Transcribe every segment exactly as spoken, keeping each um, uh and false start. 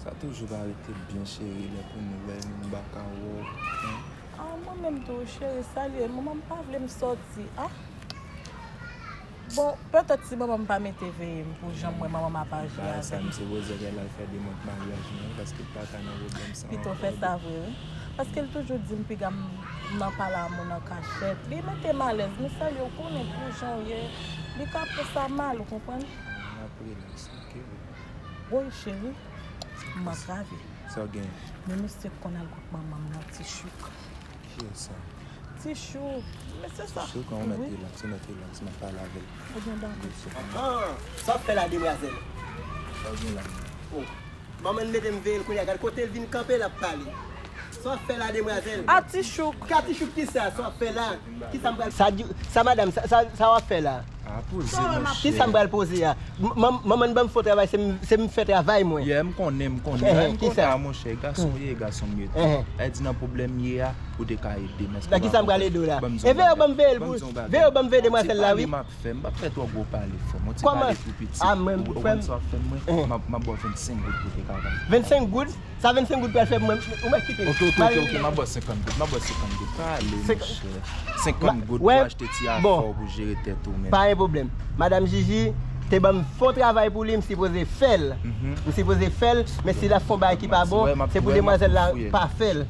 Sa toujou pa rete byen cheri, lè pou nouvèl, m pa ka wè w. Ah, mwen menm tou, cheri, salye. Manman m pa vle m sòti. Ah. Bon, petèt si manman m pa mete veye m pou jan m wè manman m ap aji avè m. Sa, m sipoze fè l al fè demach maryaj mwen, paske l pa ka nan pwoblèm sa ankò. Pito fè sa vre, wi. Paske l toujou di m piga m nan pale a moun an kachèt. Li mete m alèz, men salye, ou konnen pou jan w ye, li ka pran sa mal, ou konprann? M ap rilaks, oke? Woy, cheri, m antrave. Sa w gen? Men misye konn al kot manman m nan, Ti Chouk. Kiyès sa? Ti Chouk. Men se sa. Ti Chouk, an, ou mèt rilaks, ou mèt rilaks, m ap pale avè l. Ebyen, dakò. Ah, sa w ap fè la, demwazèl? Sa w gen la menm? Oh. Manman l mete m veye l kounye a, gad kote l vin kanpe, l ap pale. Sa w ap fè la, demwazèl? A, Ti Chouk. Ka Ti Chouk, kisa? Sa w ap fè la? Kisa m pral, sa di, sa madanm, sa, sa, sa w ap fè la? Ah, poze, monchè. Kisa m pral poze a? M-, man-, manman ban m fon travay, se m, se m fè travay mwen. Yeah, m konnen, m konnen. Eh, eh, m konnen, kisa? Ah, monchè, gason ye, gason m ye tou. Eh, eh. Sa di nan pwoblèm ye a, ou te ka ede m. Nan kisa m pral ede w la? E veye w ban m veye l pou, veye w ban m veye demwazèl la, wi. M ap fè, m p ap fè twò gwo pale, frè m. Yon ti pale tou piti. Ou konn sa w ap fè mwen? M ap, m ap ba w vennsenk goud pou w te ka pale. Vennsenk goud? Sa vennsenk goud pral fè pou mwen? Ou mèt kite. Ok, ok, ok, ok, m ap ba w senkant goud, m ap ba w senkant goud. Pale, monchè. Senkant goud pou achte ti afè w pou jere tèt ou, men. Pa gen pwoblèm. Madanm Jiji te ban m fon travay pou li, m sipoze fè l. M sipoze fè l, men si l ap fè yon bagay ki pa bon, se pou demwazèl la pa fè l.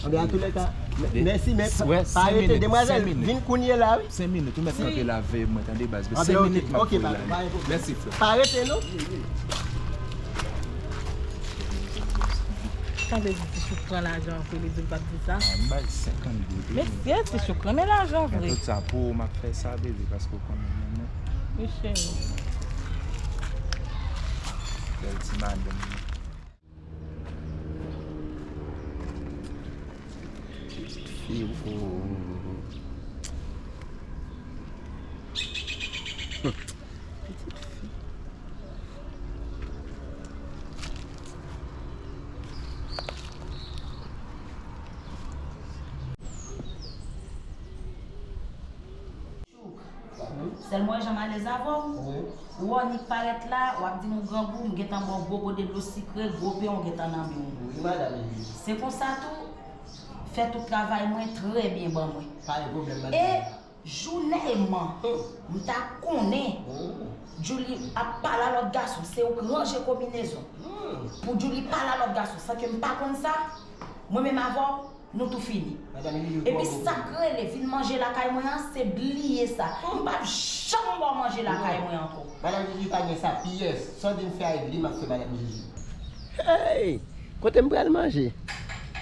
Anben, antoulèka, mèsi, men pa rete, demwazèl vin kounye la, wi. Senk minit, ou mèt kanpe la, veye mwen, tande, baz. Senk minit, m ap voye la. Mèsi, frè. Pa rete, non. Sa vle di Ti Chouk pran lajan an vre, li di l p ap di sa? Ah, m bay senkant goud, wi. Mesye, Ti Chouk renmen lajan vre. Tout sa pou ou, m ap fè sa, baby, paske ou konnen mwen, non. Wi, cheri. Bèl ti madanm. Pitit fi, oh. Pitit fi. Sèl mwen jan m alèz avè w. Wi. Ou wè w nik parèt la, w ap di m ou grangou, m gentan ba w gwo gode dlo sikre, gwo pen w gentan nan men w. Wi, madanm Jiji. Se konsa tou, fè tout travay mwen trè byen ban mwen. Pa gen pwoblèm, madanm Jiji. E jounèlman, m ta konnen Djouly ap pale a lòt gason, se ou k ranje konbinezon pou Djouly pale a lòt gason, san ke m pa konn sa, mwen menm avè w, nou tou fini. Epi sa k rele vin manje lakay mwen an, se bliye sa. M p ap janm ba w manje lakay mwen ankò. Madanm Jiji pa gen sa pyès. Sa w di m fè a, e li m ap fè, madanm Jiji. Hey! Kote m pral manje?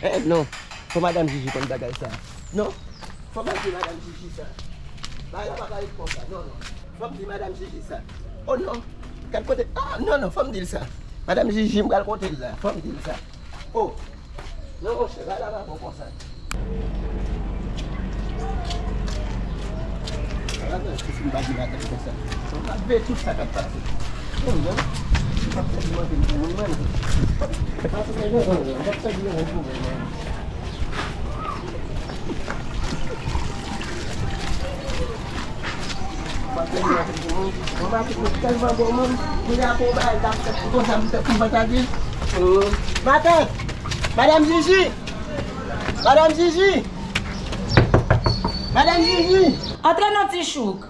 Eh, non. Fò madanm Jiji konn bagay sa. Non. Fò m al di madanm Jiji sa. Bagay la pa ka ret konsa. Non, non. Fò m di madanm Jiji sa. Oh, non. Gad kote. Ah, non, non. Fò m di l sa. Madanm Jiji, m pral konte l la. Fò m di l sa. Oh. Non, monchè, bagay la pa bon konsa. Bagay la, si m pa di madanm konsa. M ap veye tout sa k ap pase. Non, non. M ap fè di manje pou moun, mwen. M ap fè di manje pou moun, mwen. Mwen pa te mwen tèlman bon moun, kounye a pou bagay la fèt konsa, m fèt m pa ta di. Matant! Madanm Jiji! Madanm Jiji! Madanm Jiji! Antre non, Ti Chouk.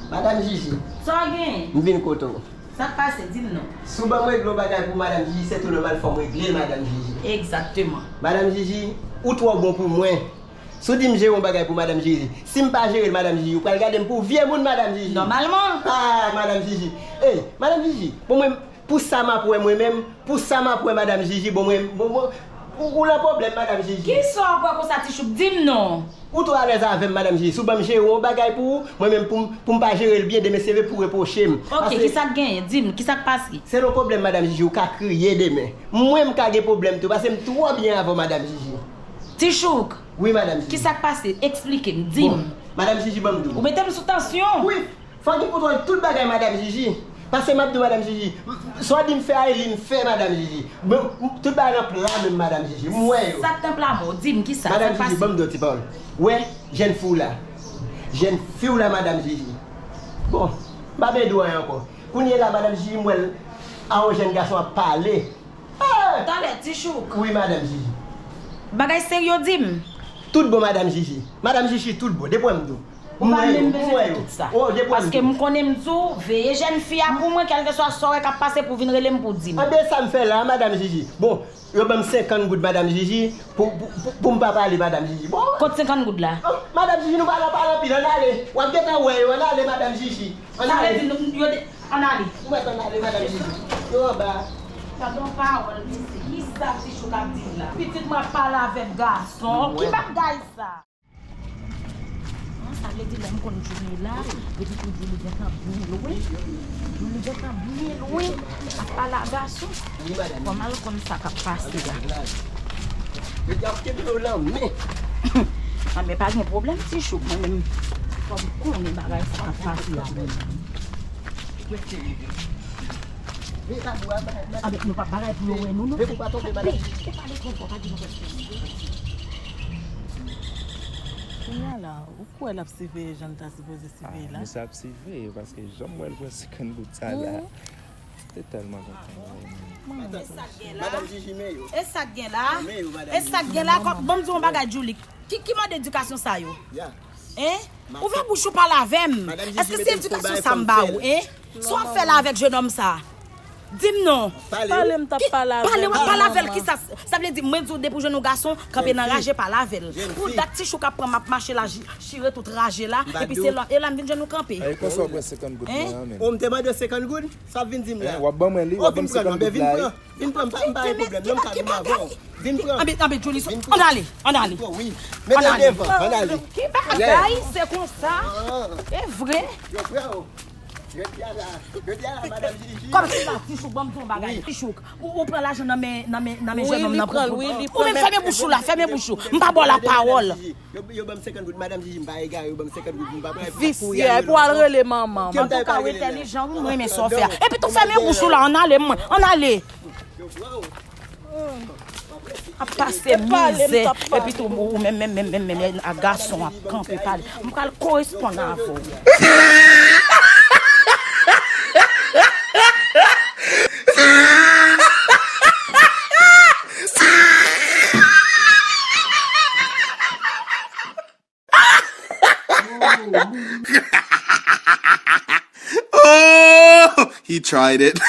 Madanm Jiji. Sa w gen? M vin kote w. Sa k pase? Di m non. Si w ban m regle yon bagay pou madanm Jiji, se tou nòmal fò m regle l, madanm Jiji. Egzakteman. Madanm Jiji, ou twò bon pou mwen. Si w di m jere yon bagay pou madanm Jiji, si m pa jere l, madanm Jiji, ou pral gade m pou vye moun, madanm Jiji. Nòmalman. Ah, madanm Jiji. Ey, madanm Jiji, bon, mwen, pou sa m ap wè mwen menm, pou sa m ap wè madanm Jiji, bon, mwen, bon, bon, ou, ou lan pwoblèm, madanm Jiji. Kisa w ap wè konsa, Ti Chouk? Di m non. Ou twò alèz avè m, madanm Jiji. Si w ban m jere yon bagay pou ou, mwen menm pou m, pou m pa jere l byen, demen se vre pou repwoche m. Ok, kisa k genyen? Di m, kisa k pase? Se yon pwoblèm, madanm Jiji, ou ka kriye demen. Mwen, m ka gen pwoblèm tou, paske m twò byen avè w, madanm Jiji. Ti Chouk. Wi, madanm Jiji. Kisa k pase? Eksplike m, di m. Bon, madanm Jiji, ban m di w. Ou mete m sou tansyon. Wi, fò gen kontwòl tout bagay, madanm Jiji. Paske m ap di w, madanm Jiji, m, m, sa w di m fè a, e li m fè, madanm Jiji. Bon, m, tout bagay nan pla menm, madanm Jiji. M wè yo. Sa k nan pla men w? Di m kisa, sa k pase? Madanm Jiji, ban m di w ti pawòl. Wè, jèn fi w la. Jèn fi w la, madanm Jiji. Bon, m pa bezwen di w anyen ankò. Kounye la, madanm Jiji, m wè l a yon jèn gason ap pale. Ah! Talè, Ti Chouk. Wi, madanm Jiji. Bagay serye w di m? Tout bon, madanm Jiji. Madanm Jiji, tout bon. Depi w wè m di w. Ou pa menm bezwen fè tout sa. Oh, depi w wè m di w. Paske m konnen m di w, veye jèn fi a pou mwen, kèlkeswa sa w wè k ap pase, pou w vin rele m pou w di m. Anben, sa m fè la, madanm Jiji. Bon, yo ban m senkant goud, madanm Jiji, pou, pou, pou, pou m pa pale, madanm Jiji. Bon. Kot senkant goud la? Oh, madanm Jiji, nou pa nan pale anpil, ann ale. W ap gentan wè yo, ann ale, madanm Jiji. Ann ale. Sa vle di nou, yo de-, ann ale. Ou mèt ann ale, madanm Jiji. Yo anba. Gadon pawòl, mesye. Kisa Ti Chouk ap di la? Pitit mwen ap pale avèk gason. Ki bagay sa? An, sa vle di lè m konn Djoulie la, epi pou Djoulie gentan byen lwen. Djoulie gentan byen lwen. Ap pale a gason. Fò m al konn sa k ap pase la. Yo di ap kenbe yo nan men. Anben, pa gen pwoblèm, Ti Chouk. Mwen menm, fò m konnen bagay sa k ap pase la menm. Anben, nou p ap bagay pou yo wè nou, non. Ou pale twò fò, pa di nou. Kounye a la, ou kwè l ap siveye jan l ta sipoze siveye la? Ah, misye ap siveye, paske jan m wè l pran senkant goud sa la, se tèlman kontan. Madanm Jiji, men yo. E sa k gen la? Men yo, madanm Jiji. E sa k gen la? Ban m di w yon bagay, Djoulie. Ki, ki mòd edikasyon sa yo? Ya. Hein? Ouvè bouch ou pale avè m. Èske se edikasyon sa m ba ou, hein? Sa w ap fè la avèk jennonm sa? Di m non. Pale m t ap pale avè l. Pale w ap pale avè l kisa? Sa vle di, mwen di w depi w jwenn yon gason, kanpe nan raje, pale avè l. Pou dat Ti Chouk ap pran m ap mache la, chire tout raje la, epi se la, e la m vin jwenn ou kanpe. Hein? O, m te mande w senkant goud, sa w ap vin di m la? W ap ban mwen li, w ap ban m senkant goud la. Vin pran, m pa, m pa gen pwoblèm, non, m ka vin avè w. Vin pran. Anbe, anbe, Djoulie, ann ale, ann ale. Vin pran, wi. Mete l devan, ann ale. Ki bagay, se konsa? E vre. Yo frè w. Jodi a la, jodi a la, madanm Jiji. Kòm se la, Ti Chouk, ban m di yon bagay. Ti Chouk, ou, ou pran lajan nan men, nan men, nan men jennonm nan pou, pou, ou menm fèmen bouch ou la, fèmen bouch ou. M pa ba w lapawòl. Yo, yo ban m senkant goud, madanm Jiji, m pa egare, yo ban m senkant goud, m pa pral kouri ale. Visye, pou al rele manman m. Antouka, ou entèlijan, wi, m renmen sa w fè a. Epi tou fèmen bouch ou la, ann ale, mwen, ann ale. Ap pase mizè, epi tou, ou menm, menm, menm, menm, menm, a gason ap kanpe pale. M pral koresponn avè w. Oh, he tried it.